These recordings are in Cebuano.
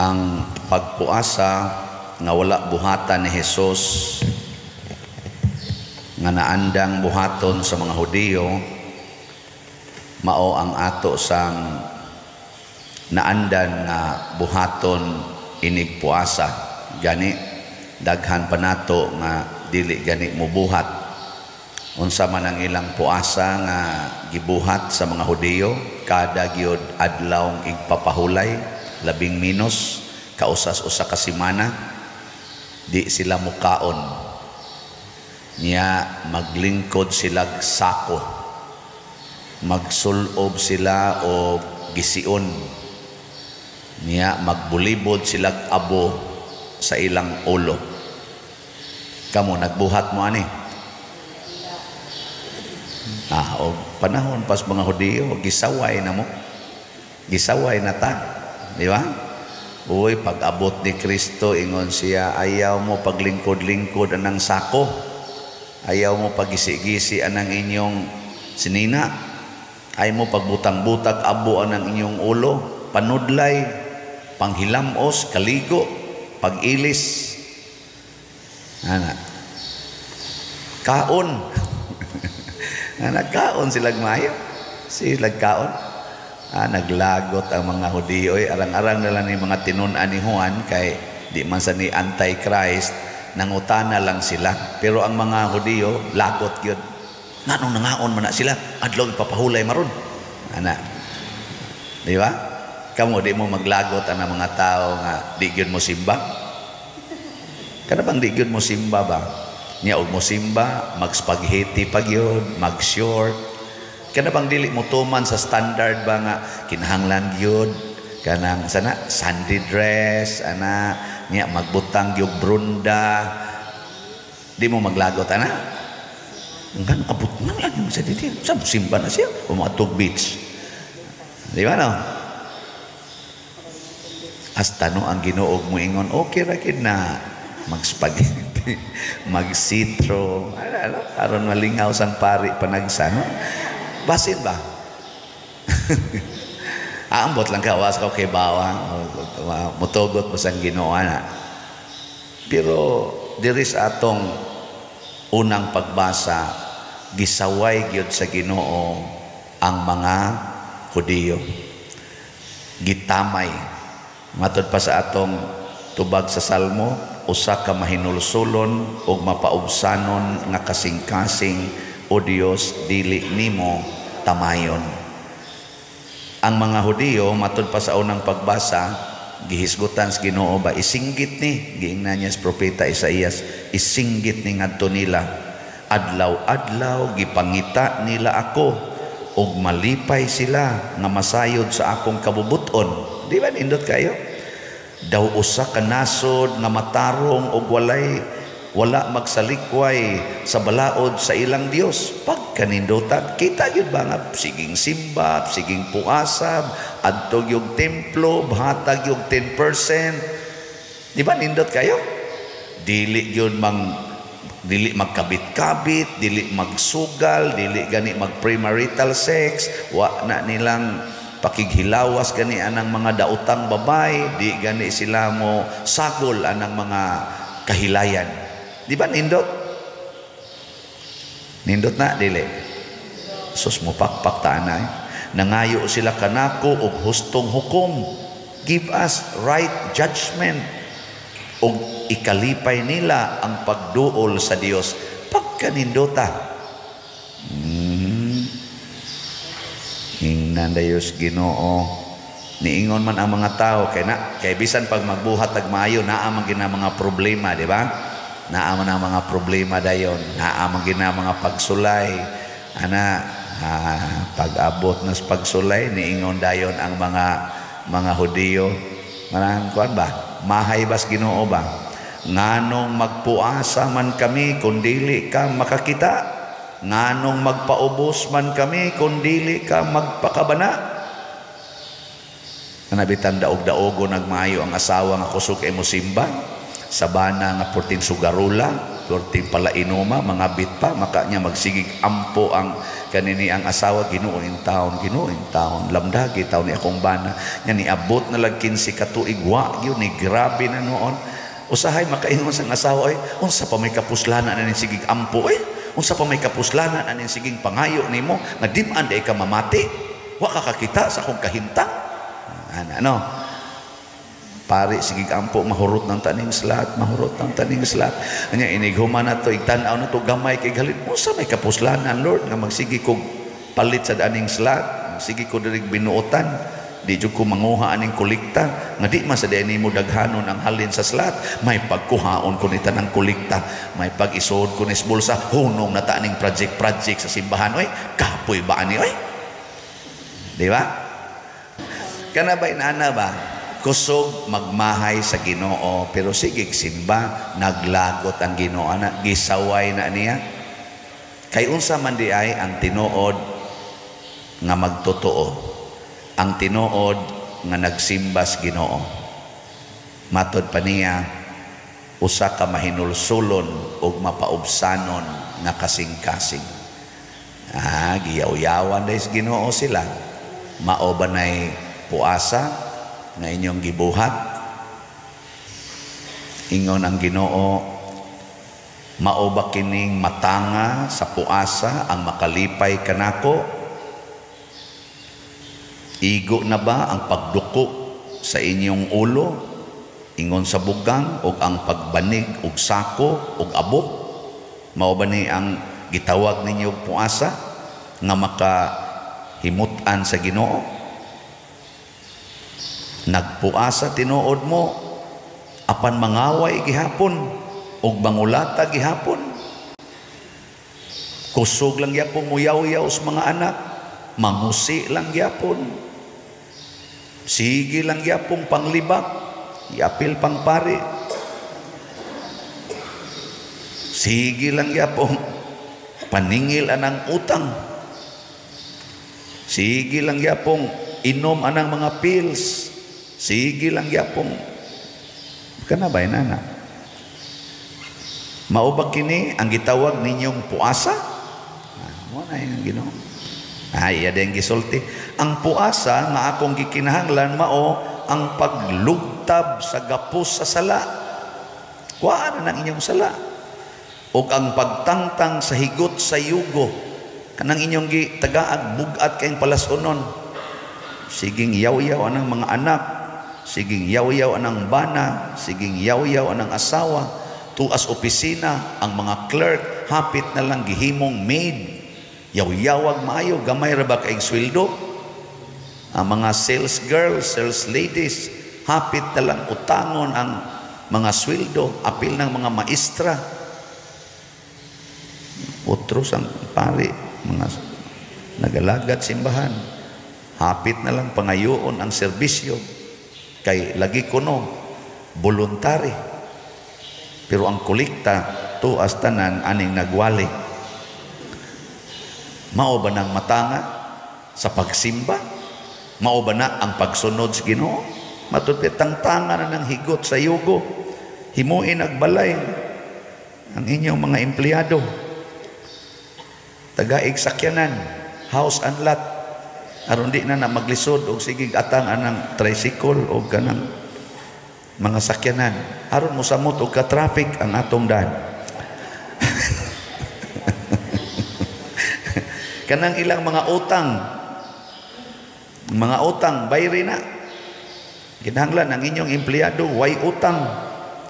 Ang pagpuasa nga wala buhatan ni Jesus nga naandang buhaton sa mga Hudiyo, mao ang ato sang naandan nga buhaton inig puasa. Gani daghan pa nato nga dili gani mubuhat. Unsa man ang ilang puasa nga gibuhat sa mga Hudiyo, kada gyud adlaw igpapahulay, labing minos kausas usa ka semana, di sila mukaon. Niya maglingkod sila sako, magsulob sila og gision, niya magbulibod sila abo sa ilang ulo. Kamo, nagbuhat mo ani? Og panahon pas mga Hudiyo, gisaway na mo, gisaway na ta, di ba? Uy, pag abot ni Kristo, ingon siya, "Ayaw mo paglingkod-lingkod anang sako. Ayaw mo pagisi-gisi anang inyong sinina. Ayaw mo pagbutang-butag abo anang inyong ulo, panudlay, panghilamos, kaligo, pag-ilis." Ana. Kaon. Ana, kaon sila maayo. Sila kaon. Naglagot ang mga Hudiyo. Oy, arang-arang na lang ni mga tinun-an ni Juan kay di man sa ni Antichrist, nangutana lang sila. Pero ang mga Hudiyo, lagot gyud. Nganong nangaon man na sila? Adlaw ipapahulay maron. Ana. Di ba? Kamo, di mo maglagot ang mga tao nga di gyud mo simba? Kana bang di gyud mo simba ba? Nya og mo simba, mag-spaghetti pa gyud, mag-short. Kana bang dili mo tuman sa standard ba nga kinahanglan gyud kanang sana Sunday dress ana, nya magbutang gyud brunda, di mo maglagot ana? Ngan abot nga lagi mo sa dito sa simba na siya o mga beach, di ba, no? Hasta no ang Ginoo mo ingon, okay ra gid na mag-spaghetti, mag-sitro, ano, aron malingaw sang pari panagsa, no? Basin ba? Ambot lang ka, was ka kay bawa, mutugot mo sang Ginoo na. Pero diri sa atong unang pagbasa, gisaway gyud sa Ginoo ang mga Hudiyo. Gitamay. Matod pa sa atong tubag sa Salmo, usa ka mahinulsulon ug mapaubsanon nga kasing-kasing, o Dios, dili nimo tamayon. Ang mga Hudiyo, matod pa sa unang pagbasa, gihisgutan sa Ginoo ba, isinggit ni, giingnan niya sa propeta Isaías, isinggit ni ngadto nila, "Adlaw-adlaw gipangita nila ako ug malipay sila nga masayod sa akong kabubuton." Di ba nindot kayo? Daw usa ka nasod nga matarong ug wala magsalikway sa balaod sa ilang Dios. Pagkanindutan, kita gyud ba nga siging simba, siging puasab, adto yung templo, hatag yung 10%? Di ba nindot kayo? Dili gyud mang dili magkabit-kabit, dili magsugal, dili gani mag premarital sex, wa na nilang pakighilawas gani anang mga daotang babay, di gani sila mo sagol anang mga kahilayan. Di ba nindot? Nindot na dili? Sus, mo pakpak ta anay. Nangayo sila kanako og hustong hukom. "Give us right judgment." Og ikalipay nila ang pagduol sa Dios. Pagkanindota. Ingnan dayos Ginoo. Niingon man ang mga tao kay na kay bisan pag magbuhat ag maayo, naa man gina mga problema, di ba? Naa man ang mga problema dayon, naa man gina mga pagsulay. Ana, pag-abot na sa pagsulay, niingon dayon ang mga Hudiyo. Manang kuan ba? Mahay bas Ginoo ba? Nganong magpuasa man kami kung dili ka makakita? Nganong magpaubos man kami kung dili ka magpakabana? Kanabitan daog-daogo nagmaayo ang asawa nga kusog kay mo simba. Sa bana nga porting sugarula, Perting palainoma, mga bit pa, maka niya magsigig ampo ang kanini ang asawa, "Ginoo in taon, Ginoo in taon, lamdagi taon ni akong bana." Nya niabot na lag 15 ka tuig, wa gyud ni, grabe na noon. Usahay makaingon sang asawa, "Ay, unsa pa may kapuslanan aning sigig ampo, ay? Unsa pa may kapuslanan aning sigig pangayo nimo nga di-an di ka mamati? Wa ka kakita sa akong kahintang." Ana, no? Pare, sige ampo, mahurot ng taning slat, mahurot ng taning slat. Anya inighuman na to, igtan-aw na to, gamay kay galit. "Unsa may kapuslanan, Lord, nga magsige kog palit sa aning slat, sige ko diri binuotan, di jud ko manguha aning kolekta nga di man sa di nimo daghanon ang halin sa slat. May pagkuhaon ko ni tanang kolekta, may pag-isuod ko ni sa bulsa, hunong na ta aning project project sa simbahan, oy. Kapoy ba ani, oy?" Di ba? Kana ba, inana ba? Kusog magmahay sa Ginoo, pero sige simba, naglagot ang Ginoo ana, gisaway na niya. Kay unsa man di ay ang tinuod nga magtotoo, ang tinuod nga nagsimba sa Ginoo? Matod pa niya, usa ka mahinulsulon ug mapaubsanon nga kasing-kasing. Ah, giyaw-yawan dahil sa Ginoo sila. Mao ba nay puasa nga inyong gibuhat? Ingon ang Ginoo, "Mao ba kining matanga sa puasa ang makalipay kanako? Igo na ba ang pagduko sa inyong ulo, ingon sa bugang, ug ang pagbanig og sako og abok? Mao ba ni ang gitawag ninyo og puasa nga makahimut-an sa Ginoo? Nagpuasa tinuod mo, apan mangaway gihapon ug mangulata gihapon. Kusog lang gyapon muyaw-yaw sa mga anak, mangusi lang gyapon, sige lang gyapon panglibak, yapil pang pari, sige lang gyapon paningil anang utang, sige lang gyapon inom anang mga pills, sige lang gyapon kana ba inana. Mao ba kini ang gitawag ninyong puasa?" Ah, mo na yung Ginoo. Ay, iya din gisulti. "Ang puasa nga akong gikinahanglan mao ang paglugtab sa gapos sa sala." Kuhaan na ng inyong sala. O ang pagtangtang sa higot sa yugo. Kanang inyong gitagaag bugat kayong palasunon. Siging yaw-yaw anang mga anak, siging yaw-yaw anang bana, siging yaw-yaw anang asawa, tuas opisina, ang mga clerk, hapit na lang gihimong maid. Yaw-yawag maayo, gamay ra ba kay sweldo? Ang mga sales girls, sales ladies, hapit na lang utangon ang mga sweldo, apil ng mga maestra. Otros ang pari, mga nagalagat simbahan, hapit na lang pangayoon ang serbisyo kay lagi kuno voluntary, pero ang kolekta tuas tanan aning nagwali. Mao ba nang matanga sa pagsimba? Mao ba na ang pagsunod sa Ginoo? Matud tangtanga na ng higot sa yugo. Himuin agbalay ang inyong mga empleyado. Tagaig sakyanan, house and lot. Aron di na na maglisod og sigig atang anang tricycle o kanang mga sakyanan. Aron mosamot og ka-traffic ang atong daan. Kanang ilang mga utang, bayri na. Kinahanglan ang inyong empleyado, way utang.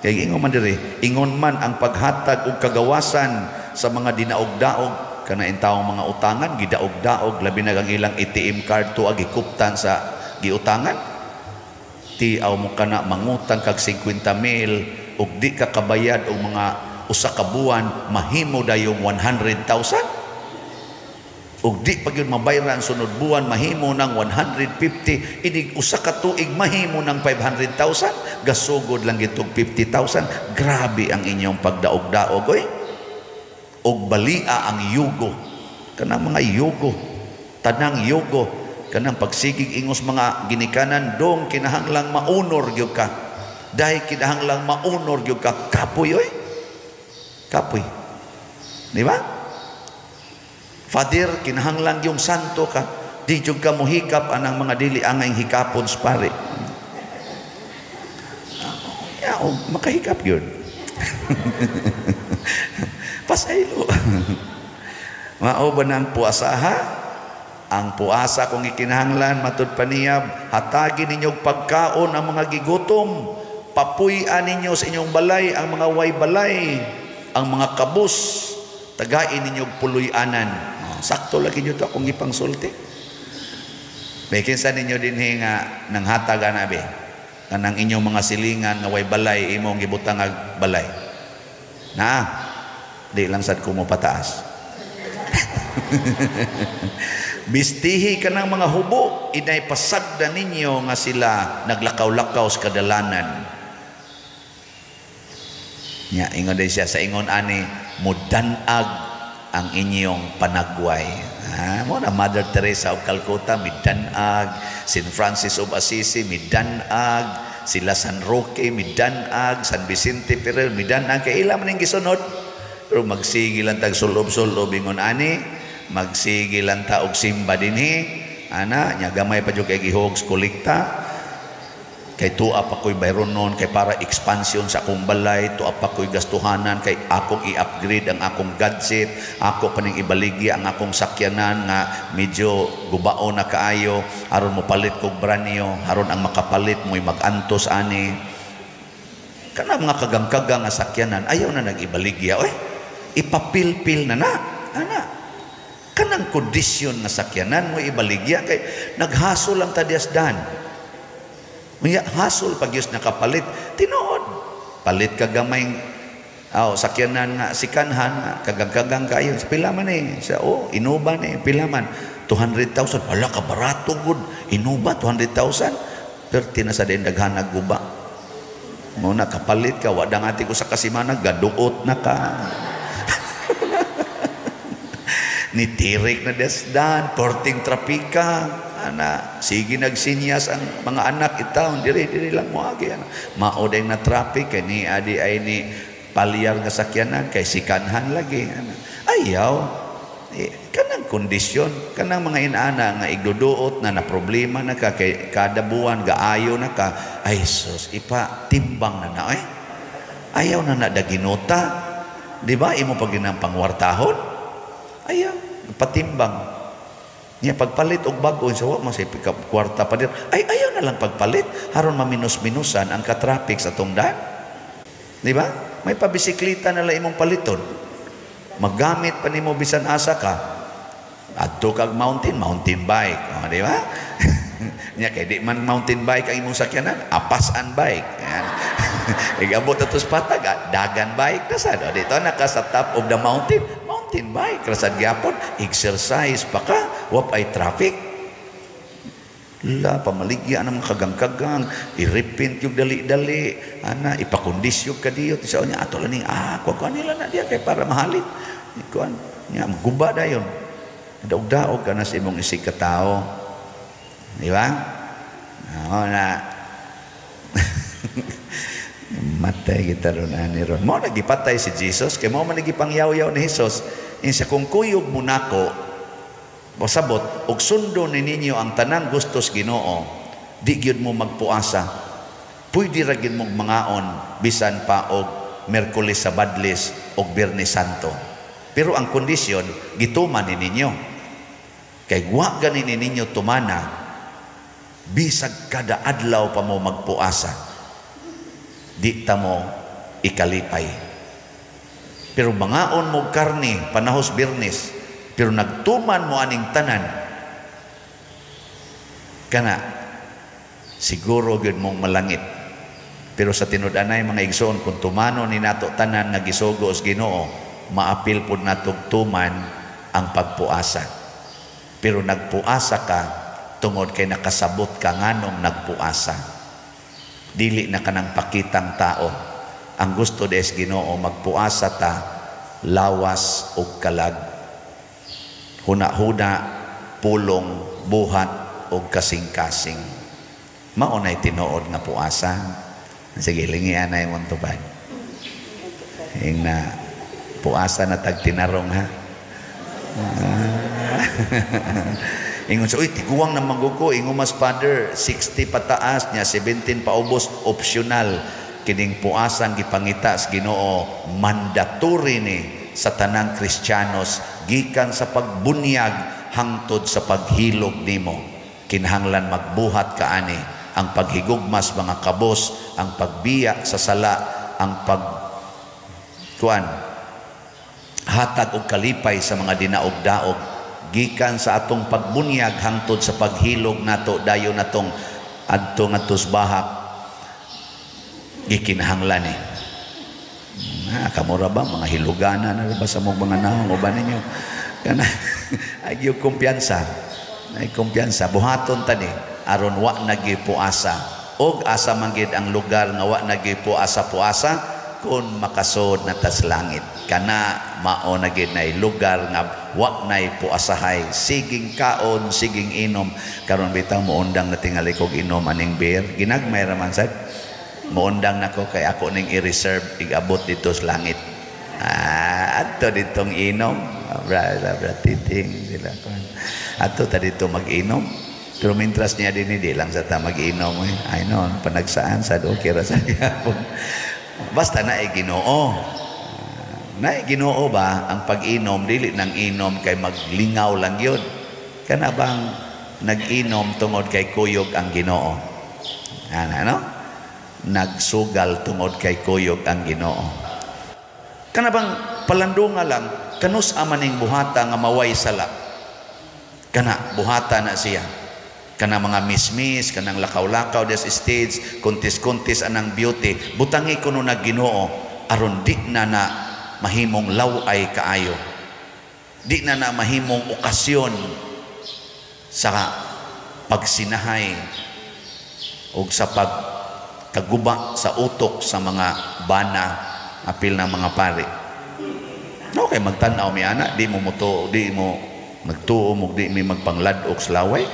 Kay ingon man diri, ingon man ang paghatag og kagawasan sa mga dinaog-daog, kana intawong mga utangan, gidaog-daog, labi na ang ilang ATM card to gikuptan sa giutangan. Tiaw mo kana mangutang kag 50 mil ug di ka kabayad og mga usa ka buwan, mahimo dayong 100,000. Ug di pa gyud mabayran sunod buwan, mahimo ng 150, inig usa ka tuig mahimo ng 500,000, gasugod lang gitog 50,000. Grabe ang inyong pagdaog-daog, oy. Og balia ang yugo, kanang mga yugo, tanang yugo, kanang pagsigig ingos mga ginikanan dong kinahanglang maunor gyud ka. Dahil kinahanglang maunor gyud ka, kapoy oy. Kapoy. Di ba? Father, kinahanglan yung santo ka. Di jud ka mohikap anang mga dili angay hikapon sa pare. Ya, oh, makahikap yun. Pasaylo. Mao ba nang puasa, ha? Ang puasa kung ikinahanglan, matud pa niya, hatagi ninyo pagkaon ang mga gigutom, papuy-an ninyo sa inyong balay ang mga way balay, ang mga kabus, tagain ninyo puloy-anan. Oh, sakto lagi nyo to akong ipangsulti. May kinsa ninyo dinhi nga nanghatag ana be? Kanang inyong mga silingan nga way balay, imong gibutang ag balay. Na, di lang sad ko mo pataas. Bistihi ka ng mga hubo, inay pasagda ninyo nga sila naglakaw-lakaw sa kadalanan. Nya, ingon din siya sa ingon ani, mudanag ang inyong panagway. Ha, mo na Mother Teresa of Calcutta midanag, Saint Francis of Assisi midanag, sila San Roque midanag, San Vicente Ferrer midanag, kay ila man ning gisunod. Pero magsige lang tag sulob-sulob ingon ani, magsige lang ta og simba dinhi, ana nya gamay pa jud kay gihog kolekta. Kay tuwa pa ko'y bayronon, kay para expansion sa akong balay, tuwa pa ko'y gastuhanan, kay akong i-upgrade ang akong gadget, ako pa ning ibaligya ang akong sakyanan nga medyo gubao na kaayo, aron mo palit kog branyo, aron ang makapalit mo'y mag-antos ani. Kana mga kagang-kagang nga sakyanan, ayaw na nag-ibaligya, oy, ipapilpil na na, ana. Kanang kondisyon nga sakyanan mo ibaligya, kay naghasol lang ta dias dan. Unya hasol pag yus nakapalit, tinuod. Palit ka gamay oh, sakyanan nga sikanhan nga kagang-kagang kayo. Pila man eh. Sa oh, Innova ni pila man 200,000. Wala ka barato gud. Innova 200,000. Perti na sa din daghan guba. Mo na kapalit ka wa dang ati ko sa kasimana gaduot na ka. Nitirik na desdan, porting trapika. Ana, sige nagsinyas ang mga anak itaon diri diri lang moagi ana. Mao day na traffic kay ni adi ay ni palyar nga sakyanan kay sikanhan lagi ana. Ayaw eh, kanang kondisyon kanang mga inana nga igduduot na na problema na ka kay kada buwan gaayo na ka, ay sus ipa timbang na na eh. Ayaw na na daginota, di ba? Imo pag ginang pangwartahon, ayaw patimbang. Nya pagpalit og bag-o sa wa man say kwarta pa dir. Ay ayaw na lang pagpalit aron maminus-minusan ang ka-traffic sa tong daan. Di ba? May pabisikleta na lang imong paliton. Maggamit pa nimo bisan asa ka. Adto kag mountain, mountain bike, oh, di ba? Nya kay di man mountain bike ang imong sakyanan, apasan bike. Yan. Igabot ato sa patag, dagan bike na sad. O, dito na ka sa top of the mountain, mountain bike rasad gyapon, exercise pa ka, wap ay traffic. La pamaligya ang mga kagang-kagang, i-repent yung dali-dali, ana ipakondisyon ka diyo, sa niya ato lang ning ah, kuan nila na diya kay para mahalit. Kuan nya maguba dayon. Daog-daog ka na sa imong isig ka tao. Di ba? Oo na. Matay kita ron ani ron. Mao nagipatay si Jesus kay mao man nagipangyaw-yaw ni Jesus. Insa kung kuyog mo nako, pasabot og sundo ni ninyo ang tanang gustos Ginoo, di gyud mo magpuasa. Pwede ra gyud mong mangaon bisan pa og Miyerkules sa Badlis og Biyernes Santo. Pero ang kondisyon gituman ni ninyo. Kay wa gani ni ninyo tumana, bisag kada adlaw pa mo magpuasa, di ta mo ikalipay. Pero mangaon mo karne panahos Biyernes, pero nagtuman mo aning tanan, kana siguro gyud mong malangit. Pero sa tinud-anay mga igsoon, kung tumano ni nato tanan nga gisugo sa Ginoo, maapil pud natog tuman ang pagpuasa. Pero nagpuasa ka tungod kay nakasabot ka nganong nagpuasa. Dili na kanang pakitang tao. Ang gusto des Ginoo magpuasa ta lawas ug kalag, huna-huna, pulong, buhat ug kasing-kasing. Mao nay tinuod nga puasa. Sige, lingi anay mong tubad. Ingna. Puasa na tag tinarong ha. Ingon sa, uy, tiguang na maguko. Ingon mas father, 60 pataas niya, 17 paubos, optional. Kining puasang gipangita sa Ginoo, mandatory ni sa tanang Kristiyanos, gikan sa pagbunyag hangtod sa paghilog nimo. Kinahanglan magbuhat ka ani ang paghigugmas mga kabos, ang pagbiya sa sala, ang pag kuan hatag og kalipay sa mga dinaog-daog, gikan sa atong pagbunyag hangtod sa paghilog nato, dayon natong adto ngadto sa bahak, gikinahanglan eh. Ha, kamura ba mga hilugana na ba sa mong mga naong uban ninyo? Kana ay gyud kumpiyansa. Ay kumpiyansa buhaton tani aron wa nagipuasa. Og asa man gid ang lugar nga wa nagipuasa-puasa kun makasod na tas langit. Kana mao na gid nay lugar nga wa nay puasahay, siging kaon, siging inom. Karon bitaw moundang na tingali kog inom aning beer. Ginagmay ra man sad. Moundang nako kay ako ning i-reserve igabot dito sa langit. Ah, adto ditong inom. Bra, bra, titing sila. Adto ta dito mag-inom. Pero mintras niya din, hindi lang sa ta mag-inom. Eh. Ay no, panagsaan sa okay ra sa gyapon. Basta na Ginoo. Na Ginoo ba ang pag-inom, dili nang inom kay maglingaw lang yun. Kana bang nag-inom tungod kay kuyog ang Ginoo? Ana no? Nagsugal tungod kay kuyog ang Ginoo. Kana bang palandunga lang kanus amaning buhata nga maway sala. Kana buhata na siya. Kana mga mismis, kanang lakaw-lakaw des stage, kuntis-kuntis anang beauty, butangi kuno na Ginoo aron di na na mahimong laway kaayo. Di na na mahimong okasyon sa pagsinahay o sa pagkaguba sa utok sa mga bana, apil na mga pare. Okay, magtan-aw mi ana, di mo muto, di mo nagtuo mo, di mi magpangladok sa laway.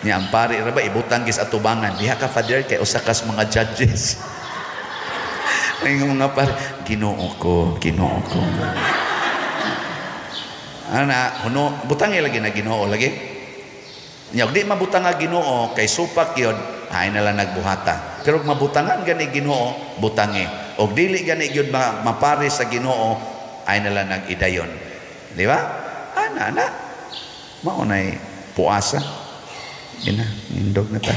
Nya ang pare ra ba ibutang gis atubangan. Diha ka, Father, kay usa kas mga judges. Ay mga pare, Ginoo ko, Ginoo ko. Ana, huno butangi lagi na Ginoo lagi. Nya di mabutang nga Ginoo kay supak yun, ay na lang nagbuhata. Pero mabutangan gani Ginoo, butangi. Og dili gani gyud mapare sa Ginoo, ay na lang nag-idayon. Di ba? Ana, ana. Mao nay puasa. Ina, nindog na ta.